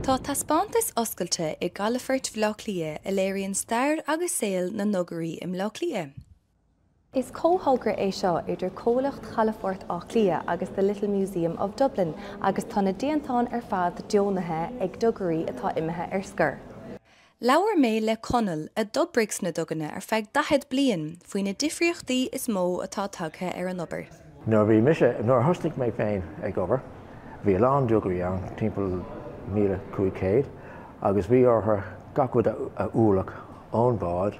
Tá taispeántas oscailte i gCalafort Bhaile Átha Cliath a léiríonn stair agus saol na ndugairí i mBleá Cliath. Is comhthogra é seo idir Comhlacht Chalafort Átha Cliath agus The Little Museum of Dublin agus tá na déantáin ar fad deonaithe ag dugairí atá imithe ar scor. Labhair mé le Conall, a d'oibrigh sna duganna ar feadh 40 bliain, faoi na difríochtaí is mó atá tagtha ar an obair. Nuair a bhí mise, nuair a thosnaigh mé féin ag obair, bhí a lán dugairí ann, timpeall 1,500, agus bhí orthu gach rud a ualach ón bhád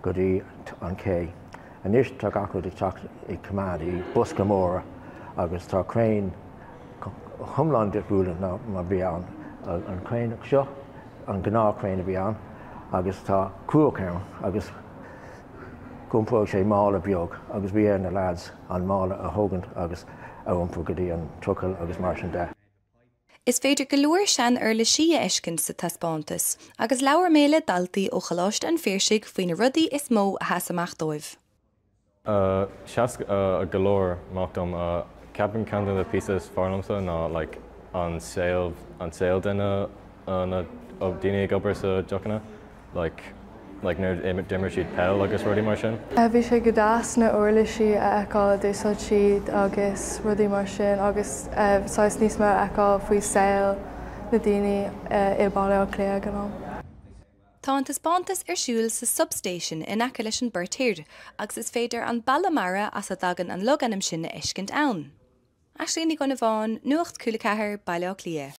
go dtí an cé. Anois tá gach rud ag teacht i coimeádaí, bosca móra, agus tá craein iomlán difriúil ná mar bhí ann. An craen seo, an gnáth-craen a bhí ann agus tá cruach ann agus d'iompródh sé mála beag agus bhí ar na lads an mála a thógaint agus a iompar go dtí an trucail agus mar sin de. Is féidir go leor sean-uirlisí a fheiscint sa taispeántas agus labhair mé le daltaí ó Choláiste an Phiarsaigh faoi na rudaí is mó a sheas amach dóibh. Sheas go leor amach dom. Ceapaim ceann de na píosa is fearr liomsa ná like an saol an saol de na na daoine ag obair sa docanna like like nuair a d'imir siad peil agus rudaí mar sin. Bhí sé go deas na uirlisí a fheiceáil a d'úsáid siad agus rudaí mar sin agus saghas níos mó a fheiceáil faoi saol na daoine i Baile Átha Cliath ag an am. Tá an taispeántas ar siúl sa Substation in aice leis an bPort Thoir agus is féidir an balla mara as a dtagann an logainm sin a fheiscint ann. Aisling Ní Dhonnabháin, Nuacht Cúla 4, Baile Átha Cliath.